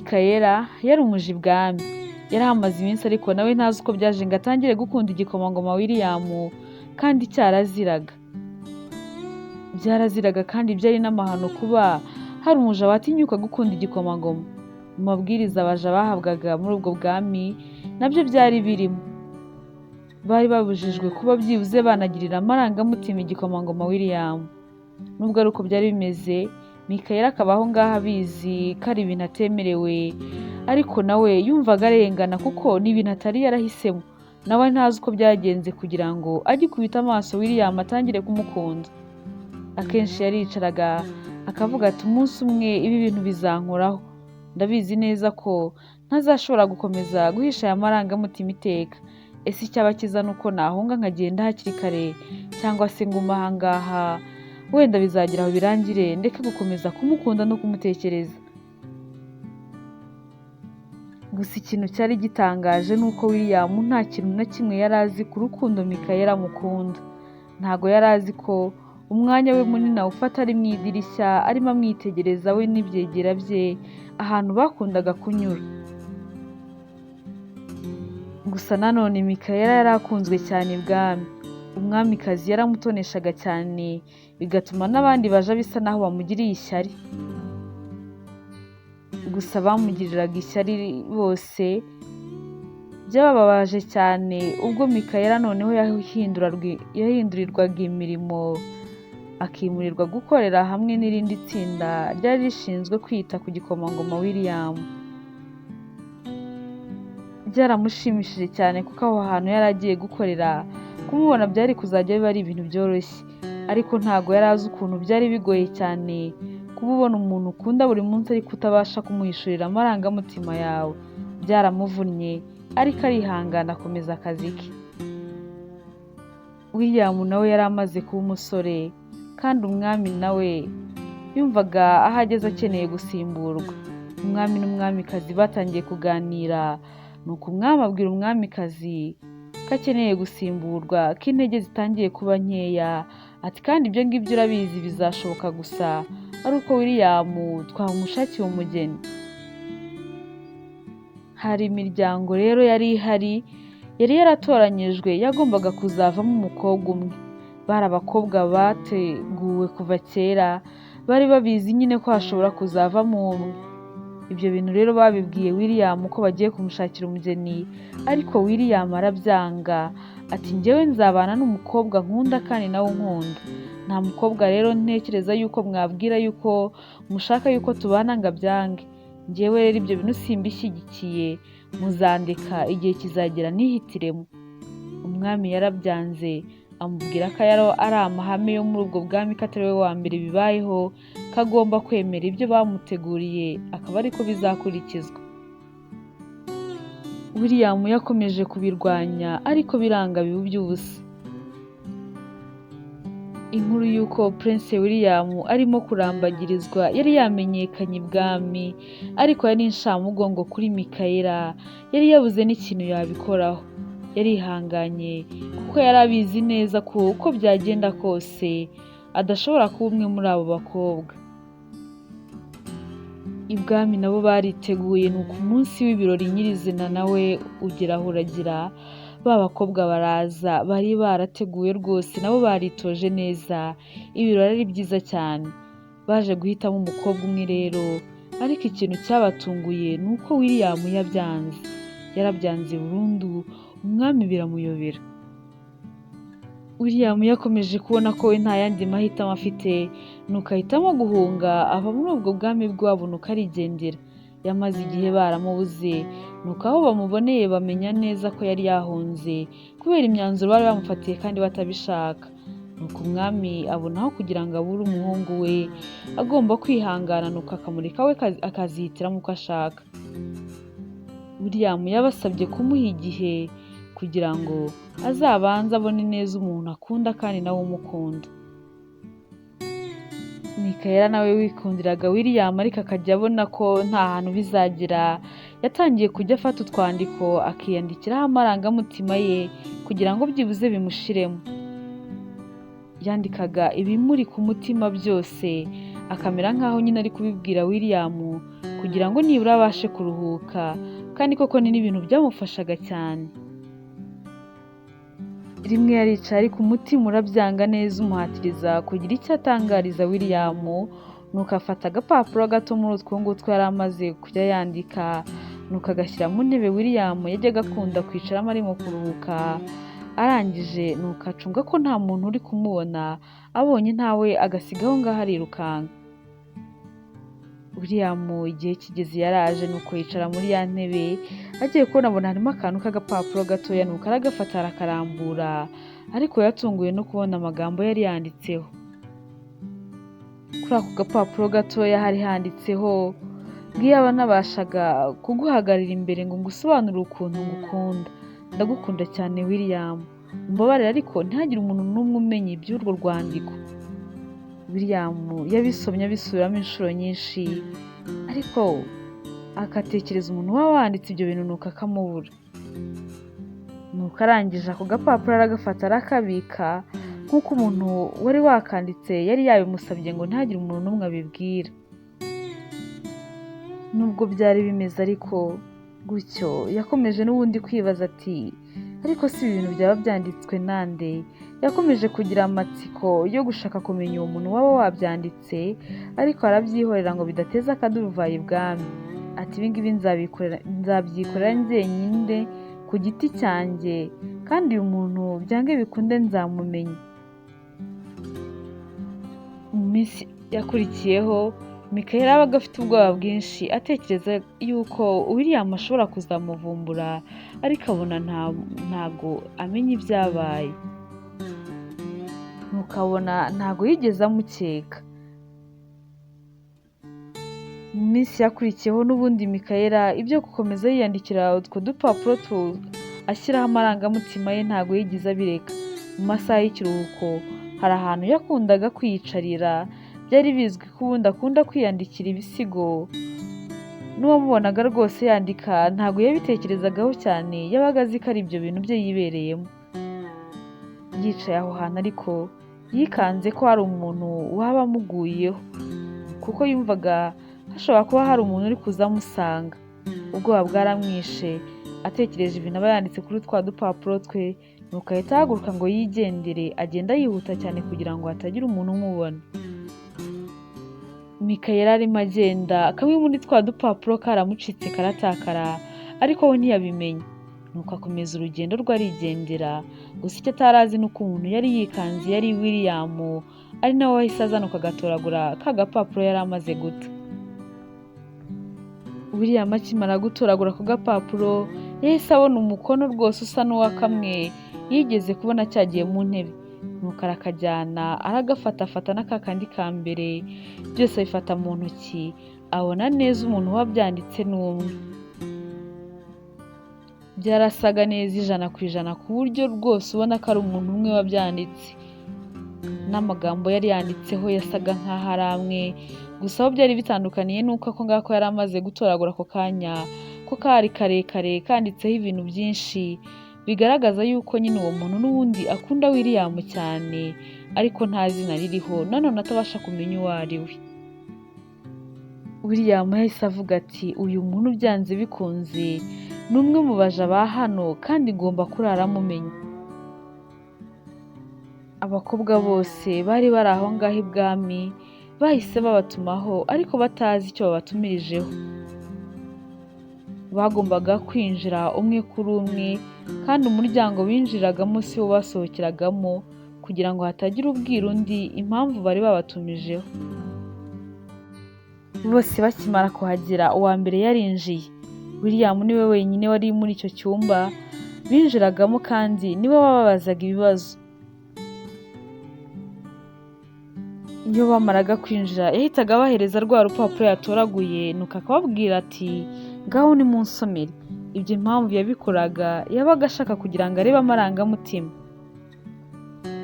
Mikayela yari umuja ibwami, yari ahamaze iminsi ariko nawe ntazi uko byaje ngo atangire gukunda igikomangoma William kandi cyaraziraga. Byaraziraga kandi byari n'amahano kuba hari umuja watinyuka gukunda igikomangoma. Mu mabwiriza abaja bahabwaga muri ubwo bwami nabyo byari birimo. Bari babujijwe kuba byibuze banagirira amarangamutima igikomangoma William. Nubwo ari uko byari bimeze, Mikayeli akaba aho ngaho abizi ko ari ibintu atemerewe, ariko nawe yumvaga arengana kuko ni ibintu atari yarahisemo. Nawe ntazi uko byagenze kugira ngo agikubita amaso William atangire kumukunda. Akenshi yaricaraga akavuga ati: "Umunsi umwe ibi bintu bizankoraho. Ndabizi neza ko ntazashobora gukomeza guhisha aya marangamutima iteka. Ese icyaba cyiza ni uko nahunga nkagenda hakiri kare, cyangwa se nguma aha ngaha, wenda bizagera aho birangire ndeke gukomeza kumukunda no kumutekereza?" Gusa ikintu cyari gitangaje ni uko William nta kintu na kimwe yari azi ku rukundo Mikayeli amukunda. Ntago yari azi ko umwanya we munini awufata ari mu idirishya, arimo amwitegereza we n'ibyegera bye ahantu bakundaga kunyura. Gusa nanone Mikayeli yari akunzwe cyane ibwami. Umwamikazi yaramutoneshaga cyane, bigatuma n'abandi baja bisa naho bamugiriye ishyari. Gusa bamugiriraga ishyari bose byabababaje cyane ubwo Mikayeli noneho yahindurirwaga imirimo, akimurirwa gukorera hamwe n'irindi tsinda ryari rishinzwe kwita ku gikomangoma William. Byaramushimishije cyane kuko aho hantu yari agiye gukorera kumubona byari kuzajya biba ari ibintu byoroshye, ariko ntago yari azi ukuntu byari bigoye cyane kuba ubona umuntu ukunda buri munsi ariko utabasha kumuhishurira amarangamutima yawe. Byaramuvunnye ariko arihangana akomeza akazi ke. William nawe yari amaze kuba umusore, kandi umwami nawe yumvaga aho ageze akeneye gusimburwa. Umwami n'umwamikazi batangiye kuganira, nuko umwami abwira umwamikazi ko akeneye gusimburwa, ko intege zitangiye kuba nkeya, ati: "Kandi ibyo ngibyo urabizi bizashoboka gusa ari uko William twamushakiye umugeni." Hari imiryango rero yari ihari yari yaratoranyijwe yagombaga kuzavamo umukobwa umwe. Bari abakobwa bateguwe kuva kera, bari babizi nyine ko hashobora kuzavamo umwe. Ibyo bintu rero babibwiye William ko bagiye kumushakira umugeni, ariko William arabyanga, ati: "Njyewe nzabana n'umukobwa nkunda kandi nawe unkunda. Nta mukobwa rero ntekereza yuko mwabwira yuko mushaka yuko tubana ngo abyange. Njyewe rero ibyo bintu simbishyigikiye, muzandeka igihe kizagera nihitiremo." Umwami yarabyanze, amubwira ko ari amahame yo muri ubwo bwami, ko atari we wa mbere bibayeho, ko agomba kwemera ibyo bamuteguriye akaba ariko bizakurikizwa. William yakomeje kubirwanya ariko biranga biba iby'ubusa. Inkuru y'uko Prince William arimo kurambagirizwa yari yamenyekanye ibwami, ariko yari inshamugongo kuri Mikayela, yari yabuze n'ikintu yabikoraho. Yarihanganye kuko yari abizi neza ko uko byagenda kose adashobora kuba umwe muri abo bakobwa. Ibwami nabo bariteguye, nuko umunsi w'ibirori nyirizina nawe ugera aho uragira, ba bakobwa baraza, bari barateguwe rwose, nabo baritoje neza, ibirori ari byiza cyane. Baje guhitamo umukobwa umwe rero, ariko ikintu cyabatunguye ni uko William yabyanze. Yarabyanze burundu, umwami biramuyobera. William yakomeje kubona ko we nta yandi mahitamo afite, nuko ahitamo guhunga ava muri ubwo bwami bw'iwabo, nuko arigendera. Yamaze igihe baramubuze, nuko aho bamuboneye bamenya neza ko yari yahunze kubera imyanzuro bari bamufatiye kandi batabishaka. Nuko umwami abona aho kugira ngo abure umuhungu we agomba kwihangana, nuko akamureka we akazihitiramo uko ashaka. William yabasabye kumuha igihe kugira ngo azabanze abone neza umuntu akunda kandi nawe umukunda. Mikayela nawe wikundiraga William ariko akajya abona ko nta hantu bizagera, yatangiye kujya afata utwandiko akiyandikiraho amarangamutima ye kugira ngo byibuze bimushiremo. Yandikaga ibimuri ku mutima byose, akamera nk'aho nyine ari kubibwira William. kugira ngo nibura abashe kuruhuka, kandi koko ni n'ibintu byamufashaga cyane. Rimwe yaricaye ariko umutima urabyanga neza, umuhatiriza kugira icyo atangariza William, nuko afata agapapuro gato muri utwo ngutwo yari amaze kujya yandika, nuko agashyira mu ntebe William yajyaga akunda kwicaramo arimo kuruhuka. Arangije nuko acunga ko nta muntu uri kumubona, abonye ntawe agasiga aho ngaho arirukanka. William igihe kigeze yaraje, nuko yicara muri ya ntebe, agiye kubona abona harimo akantu k'agapapuro gatoya, nuko aragafata arakarambura, ariko yatunguwe no kubona amagambo yari yanditseho. Kuri ako gapapuro gatoya hari handitseho ngo: "Iyaba nabashaga kuguhagarara imbere ngo ngusobanurire ukuntu ngukunda. Ndagukunda cyane William, umbabarire ariko ntihagire umuntu n'umwe umenya iby'urwo rwandiko." William yabisomye abisubiramo inshuro nyinshi, ariko agatekereza umuntu waba wanditse ibyo bintu, nuko akamubura. Nuko arangije ako gapapuro aragafata arakabika, nk'uko umuntu wari wakanditse yari yabimusabye ngo ntihagire umuntu n'umwe abibwira. Nubwo byari bimeze ariko gutyo, yakomeje n'ubundi kwibaza ati: "Ariko si ibi bintu byaba byanditswe nande?" Yakomeje kugira amatsiko yo gushaka kumenya uwo muntu waba wabyanditse, ariko arabyihorera ngo bidateza akaduruvayo ibwami. Ati: "Ibi ngibi nzabyikorera njyenyine ku giti cyanjye, kandi uyu muntu byange bikunde nzamumenya." Mu minsi yakurikiyeho, Michael yabaga afite ubwoba bwinshi, atekereza yuko William ashobora kuzamuvumbura, ariko abona ntago amenya ibyabaye, nuko abona ntago yigeze amukeka. Mu minsi yakurikiyeho n'ubundi, Michael ibyo gukomeza yiyandikira utwo dupapuro ashyiraho amarangamutima ye ntago yigeze abireka. Mu masaha y'ikiruhuko hari ahantu yakundaga kwiyicarira, byari bizwi ko ubundi akunda kwiyandikira ibisigo. N'uwamubonaga rwose yandika ntago yabitekerezagaho cyane, yabaga azi ko ari ibyo bintu bye yibereyemo. Yicaye aho hantu ariko yikanze ko hari umuntu waba amuguyeho, kuko yumvaga hashobora kuba hari umuntu uri kuza amusanga. Ubwoba bwaramwishe atekereje ibintu aba yanditse kuri twa dupapuro twe, nuko ahita ahaguruka ngo yigendere, agenda yihuta cyane kugira ngo hatagira umuntu umubona. Mika yari arimo agenda, kamwe muri twa dupapuro karamucitse karatakara, ariko we ntiyabimenya, nuko akomeza urugendo rwe arigendera. Gusa icyo atari azi ni uko umuntu yari yikanze yari William, ari nawe wahise azanuka agatoragura ka gapapuro yari amaze guta. William akimara gutoragura ako gapapuro, yahise abona umukono rwose usa n'uwa kamwe yigeze kubona cyagiye mu ntebe, nuko arakajyana aragafatafata na kakandi ka mbere, byose abifata mu ntoki, abona neza umuntu wabyanditse ni umwe. Byarasaga neza 100% ku buryo rwose ubona ko ari umuntu umwe wabyanditse, n'amagambo yari yanditseho yasaga nk'aho ari amwe. Gusa aho byari bitandukaniye ni uko ako ngako yari amaze gutoragura ako kanya ko kari karekare, kanditseho ibintu byinshi bigaragaza yuko nyine uwo muntu n'ubundi akunda William cyane, ariko nta zina ririho, nanone atabasha kumenya uwo ari we. William yahise avuga ati: "Uyu muntu byanze bikunze ni umwe mu baja ba hano, kandi ngomba kurara mumenya." Abakobwa bose bari bari aho ngaho ibwami bahise babatumaho, ariko batazi icyo babatumirijeho. Bagombaga kwinjira umwe kuri umwe, kandi umuryango binjiragamo si wo basohokeragamo, kugira ngo hatagira ubwira undi impamvu bari babatumijeho. Bose bakimara kuhagera, uwa mbere yarinjiye. William niwe wenyine wari muri icyo cyumba binjiragamo, kandi niwe wababazaga ibibazo. Iyo bamaraga kwinjira yahitaga abahereza rwa rupapuro yatoraguye, nuko akababwira ati: "Ngaho nimunsomere." Ibyo impamvu yabikoraga, yabaga ashaka kugira ngo arebe amarangamutima.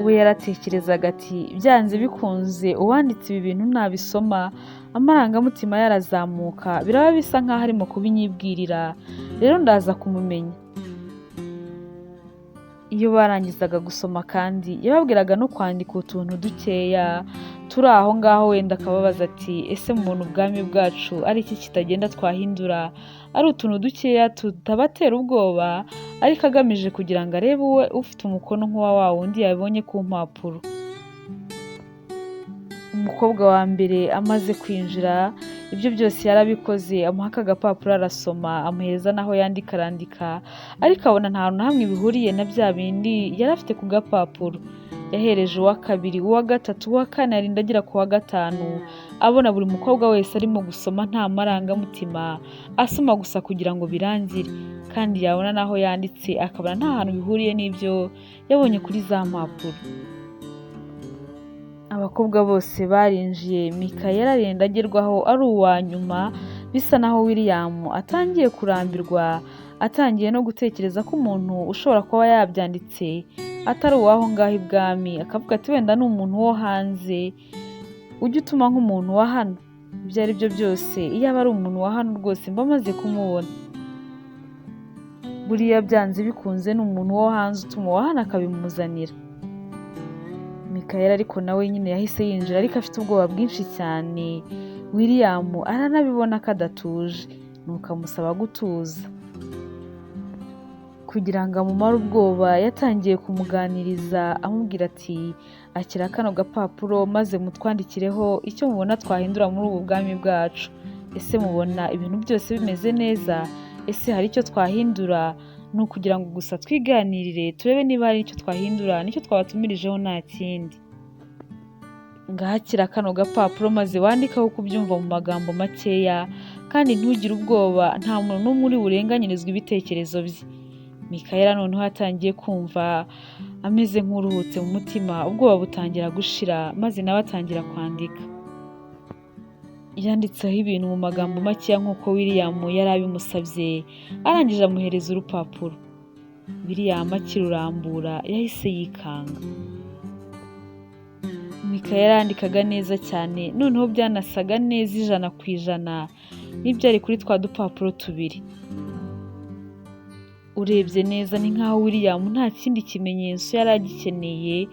We yaratekerezaga ati: "Byanze bikunze uwanditse ibi bintu nabisoma amarangamutima yarazamuka, biraba bisa nkaho arimo kubinyibwirira, rero ndaza kumumenya." Iyo barangizaga gusoma kandi yababwiraga no kwandika utuntu dukeya turi aho ngaho, wenda akababaza ati ese mubona ubwami bwacu ari iki kitagenda twahindura? Ari utuntu dukeya tutabatera ubwoba, ariko agamije kugira ngo arebe uwe ufite umukono nk'uwa wa wundi yabonye ku mpapuro. Umukobwa wa mbere amaze kwinjira, ibyo byose yarabikoze, amuha aka gapapuro arasoma, amuhereza n'aho yandika arandika, ariko abona nta hantu na hamwe bihuriye na bya bindi yari afite ku gapapuro. Yahereje uwa kabiri, uwa gatatu, uwa kane, arinda agera ku wa gatanu, abona buri mukobwa wese arimo gusoma nta marangamutima, asoma gusa kugira ngo birangire, kandi yabona n'aho yanditse akabona nta hantu bihuriye n'ibyo yabonye kuri za mpapuro. Abakobwa bose barinjiye, Mikayeli arinda agerwaho ari uwa nyuma, bisa naho William atangiye kurambirwa, atangiye no gutekereza ko umuntu ushobora kuba yabyanditse atari uw'aho ngaho ibwami, akavuga ati wenda ni umuntu wo hanze, ujye utuma nk'umuntu wa hano. Ibyo ari byo byose iyo aba ari umuntu wa hano rwose mba maze kumubona. Buriya byanze bikunze ni umuntu wo hanze utuma uwa hano akabimuzanira. Mikayeli ariko nawe nyine yahise yinjira ariko afite ubwoba bwinshi cyane. William aranabibona ko adatuje, nuko amusaba gutuza. Kugira ngo amumare ubwoba yatangiye kumuganiriza amubwira ati akira kano gapapuro maze mutwandikireho icyo mubona twahindura muri ubu bwami bwacu. Ese mubona ibintu byose bimeze neza? Ese hari icyo twahindura? Ni ukugira ngo gusa twiganirire turebe niba hari icyo twahindura, nicyo twabatumirijeho nta kindi. Ngahakira kano gapapuro maze wandikeho uko ubyumva mu magambo makeya, kandi ntugire ubwoba, nta muntu n'umwe uri burenganyirizwe ibitekerezo bye. Mikayeli noneho yatangiye kumva ameze nk'uruhutse mu mutima, ubwoba butangira gushira, maze nawe atangira kwandika. Yanditseho ibintu mu magambo makeya nk'uko William yari abimusabye, arangije amuhereza urupapuro. William akirurambura yahise yikanga. Mikayeli yandikaga neza cyane, noneho byanasaga neza 100% n'ibyari kuri twa dupapuro tubiri. Urebye neza ni nk'aho William nta kindi kimenyetso yari agikeneye,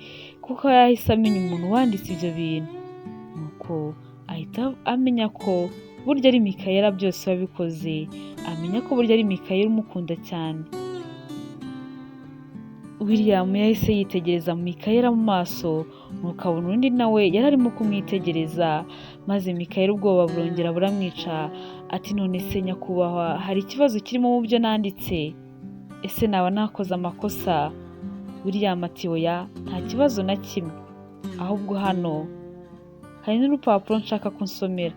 kuko yahise amenya umuntu wanditse ibyo bintu. Nuko ahita amenya ko burya ari Mikayeli byose wabikoze, amenya ko burya ari Mikayeli umukunda cyane. William yahise yitegereza Mikayeli mu maso, nuko abona undi nawe yari arimo kumwitegereza, maze Mikayeli ubwoba burongera buramwica, ati none se nyakubahwa hari ikibazo kirimo mu byo nanditse? Ese naba nakoze amakosa? William ati oya, nta kibazo na kimwe, ahubwo hano hari n'urupapuro nshaka ko nsomera.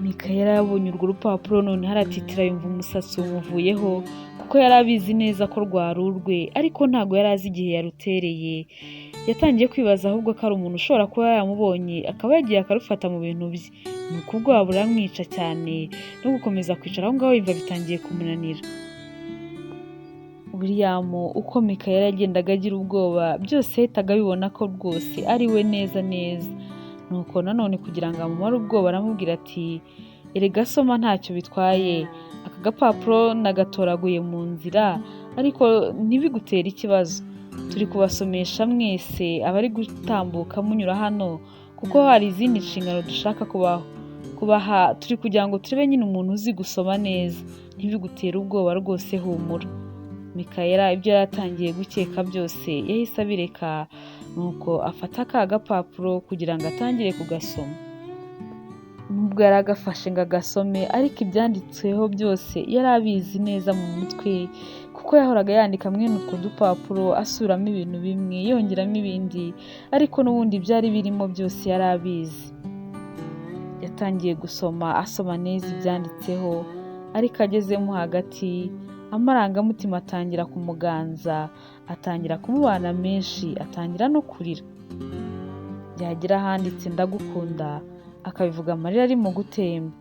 Mikayeli yabonye urwo rupapuro noneho aratitira yumva umusatsi umuvuyeho, kuko yari abizi neza ko rwari urwe, ariko ntabwo yari azi igihe yarutereye. Yatangiye kwibaza ahubwo ko ari umuntu ushobora kuba yamubonye akaba yagiye akarufata mu bintu bye. Nuko ubwoba buramwica cyane, no gukomeza kwicara aho ngaho yumva bitangiye kumunanira. William uko Mikayeli yagendaga agira ubwoba byose yahitaga abibona ko rwose ari we neza neza. Nuko nanone kugira ngo amumare ubwoba aramubwira ati erega soma ntacyo bitwaye, aka gapapuro nagatoraguye mu nzira ariko ntibigutere ikibazo, turi kubasomesha mwese abari gutambuka munyura hano, kuko hari izindi nshingano dushaka kubaha, turi kugira ngo turebe nyine umuntu uzi gusoma neza, ntibigutere ubwoba rwose humura. Mikayeli ibyo yari atangiye gukeka byose yahise abireka, nuko afata ka gapapuro kugira ngo atangire kugasoma. Nubwo yari agafashe ngo agasome, ariko ibyanditsweho byose yari abizi neza mu mutwe, kuko yahoraga yandika mwene utwo dupapuro asubiramo ibintu bimwe yongeramo ibindi, ariko n'ubundi byari birimo byose yari abizi. Yatangiye gusoma asoma neza ibyanditseho, ariko agezemo hagati amarangamutima atangira kumuganza, atangira kumubana menshi, atangira no kurira. Yagera ahanditse ndagukunda, akabivuga amarira arimo gutemba.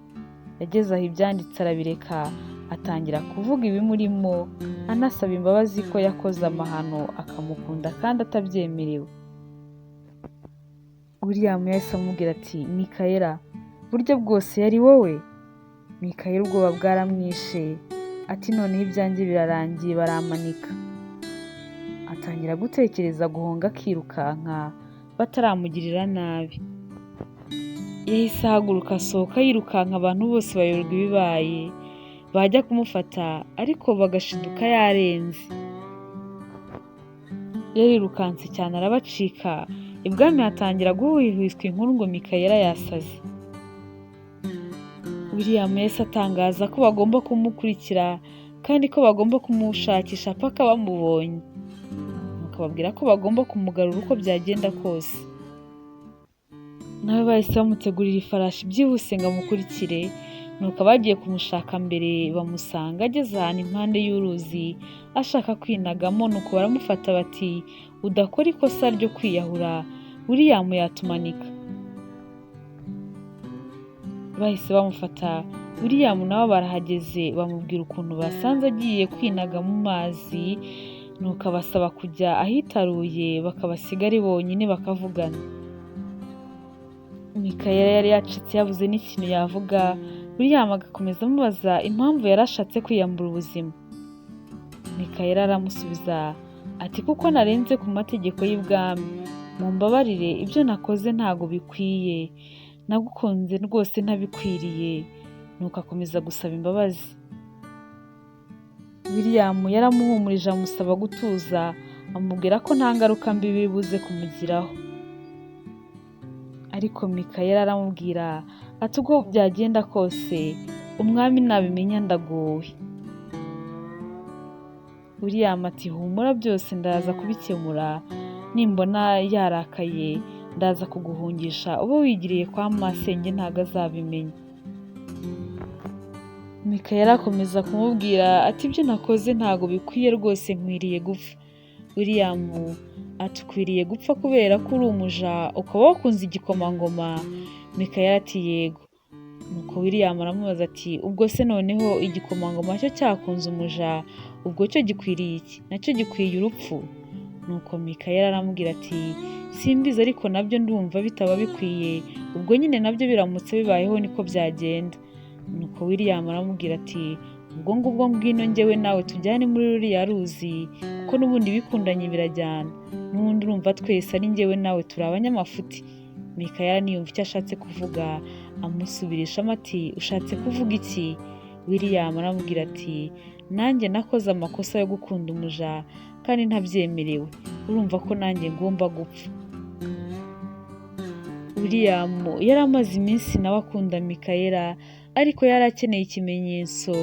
Yageze aho ibyanditse arabireka, atangira kuvuga ibimurimo, anasaba imbabazi ko yakoze amahano akamukunda kandi atabyemerewe. William yahise amubwira ati Mikayela, burya bwose yari wowe? Mikayeli ubwoba bwaramwishe, Ati noneho ibyanjye birarangiye, baramanika. Atangira gutekereza guhunga akirukanka bataramugirira nabi. Yahise ahaguruka asohoka yirukanka, abantu bose bayoberwa ibibaye, bajya kumufata ariko bagashiduka yarenze. Yarirukanse cyane arabacika, ibwami hatangira guhwihwiswa inkuru ngo Mikayela yasaze. William yahise atangaza ko bagomba kumukurikira kandi ko bagomba kumushakisha paka bamubonye. Nuko ababwira ko bagomba kumugarura uko byagenda kose. Nawe bahise bamutegurira ifarashi byihuse ngo amukurikire, nuko abagiye kumushaka mbere bamusanga ageze ahantu impande y'uruzi ashaka kwinagamo, nuko baramufata bati udakora ikosa ryo kwiyahura, William yatumanika. Bahise bamufata, William nabo barahageze bamubwira ukuntu basanze agiye kwinaga mu mazi, nuko abasaba kujya ahitaruye bakabasiga ari bonyine bakavugana. Mikayela yari yacitse yabuze n'ikintu yavuga, William agakomeza amubaza impamvu yari ashatse kwiyambura ubuzima. Mikayela aramusubiza ati kuko narenze ku mategeko y'ibwami, mumbabarire ibyo nakoze ntago bikwiye, nagukunze rwose ntabikwiriye. Nuko akomeza gusaba imbabazi. William yaramuhumurije amusaba gutuza, amubwira ko nta ngaruka mbi biri buze kumugiraho. Ariko Mikayela aramubwira ati uko byagenda kose umwami nabimenya ndagowe. William ati humura byose ndaza kubikemura, nimbona yarakaye ndaza kuguhungisha ube wigiriye kwa masenge ntago azabimenya. Mikayela akomeza kumubwira ati ibyo nakoze ntago bikwiye rwose nkwiriye gupfa. William ati ukwiriye gupfa kubera ko uri umuja ukaba wakunze igikomangoma. Mikayela ati yego. Nuko William aramubaza ati ubwo se noneho igikomangoma cyo cyakunze umuja, ubwo cyo gikwiriye iki? Nacyo gikwiye urupfu. Nuko Mikayela aramubwira ati simbizi ariko nabyo ndumva bitaba bikwiye, ubwo nyine nabyo biramutse bibayeho niko byagenda. Nuko William aramubwira ati ubwo ngubwo ngwino njyewe nawe tujyane muri ruriya ruzi kuko n'ubundi bikundanye birajyana, n'ubundi urumva twese ari njyewe nawe turi abanyamafuti. Mikayela ntiyumva icyo ashatse kuvuga, amusubirishamo ati ushatse kuvuga iki? William aramubwira ati nanjye nakoze amakosa yo gukunda umuja kandi ntabyemerewe, urumva ko nanjye ngomba gupfa. William yari amaze iminsi nawe akunda Mikayela, ariko yari akeneye ikimenyetso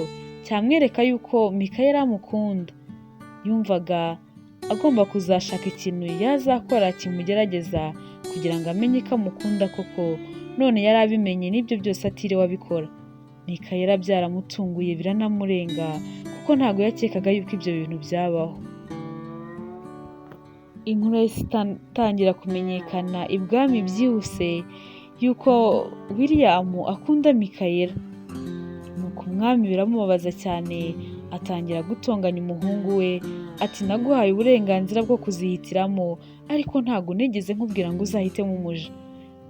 cyamwereka yuko Mikayela amukunda. Yumvaga agomba kuzashaka ikintu yazakora kimugerageza kugira ngo amenye ko amukunda koko, none yari abimenye n'ibyo byose atiriwe abikora. Mikayela byaramutunguye biranamurenga kuko ntabwo yakekaga yuko ibyo bintu byabaho. Inkuru yahise itangira kumenyekana ibwami byihuse yuko William akunda Mikayela. Nuko umwami biramubabaza cyane, atangira gutonganya umuhungu we ati naguhaye uburenganzira bwo kuzihitiramo ariko ntabwo nigeze nkubwira ngo uzahitemo umuja.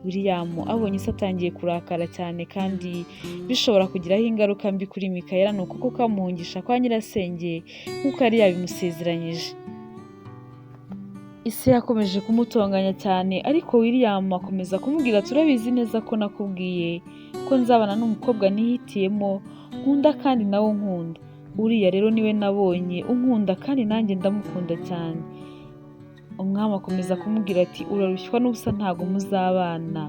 William abonye se atangiye kurakara cyane kandi bishobora kugiraho ingaruka mbi kuri Mikayela, nuko koko amuhungisha kwa nyirasenge nk'uko yari yabimusezeranyije. Ise yakomeje kumutonganya cyane ariko William akomeza kumubwira turabizi neza ko nakubwiye ko nzabana n'umukobwa nihitiyemo nkunda kandi nawe unkunda, uriya rero niwe nabonye unkunda kandi nanjye ndamukunda cyane. Umwami akomeza kumubwira ati urarushywa n'ubusa ntago muzabana,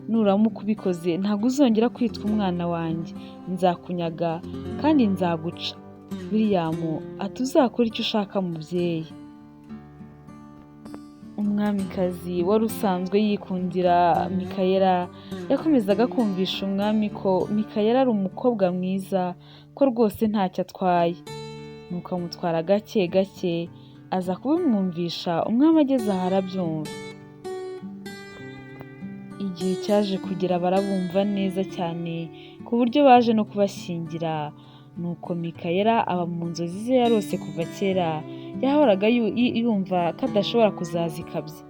nuramuka ubikoze ntago uzongera kwitwa umwana wanjye, nzakunyaga kandi nzaguca. William ati uzakora icyo ushaka mubyeyi. Umwamikazi wari usanzwe yikundira Mikayela yakomezaga kumvisha umwami ko Mikayela ari umukobwa mwiza ko rwose ntacyo atwaye, nuko amutwara gake gake aza kubimwumvisha, umwami ageze aho arabyumva. Igihe cyaje kugera barabumva neza cyane ku buryo baje no kubashyingira, nuko Mikayela aba mu nzozi ze yarose kuva kera, yahoraga yumva ko adashobora kuzazikabya.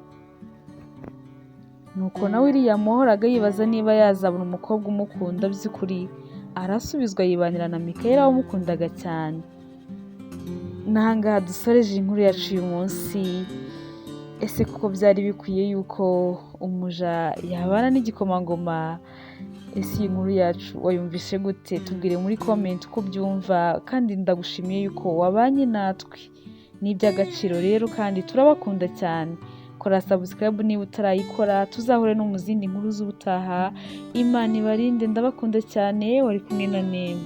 Nuko na William wahoraga yibaza niba yazabona umukobwa umukunda by'ukuri, arasubizwa yibanira na Michaela wamukundaga cyane. N'ahangaha dusoreje inkuru yacu uyu munsi. Ese koko byari bikwiye yuko umuja yabana n'igikomangoma? Ese iyi nkuru yacu wayumvishe gute? Tubwire muri comment uko ubyumva, kandi ndagushimiye yuko wabanye natwe. Ni iby'agaciro rero kandi turabakunda cyane. Kora subscribe niba utarayikora, tuzahure no mu zindi nkuru z'ubutaha. Imana ibarinde, ndabakunda cyane. Wari kumwe na Nema.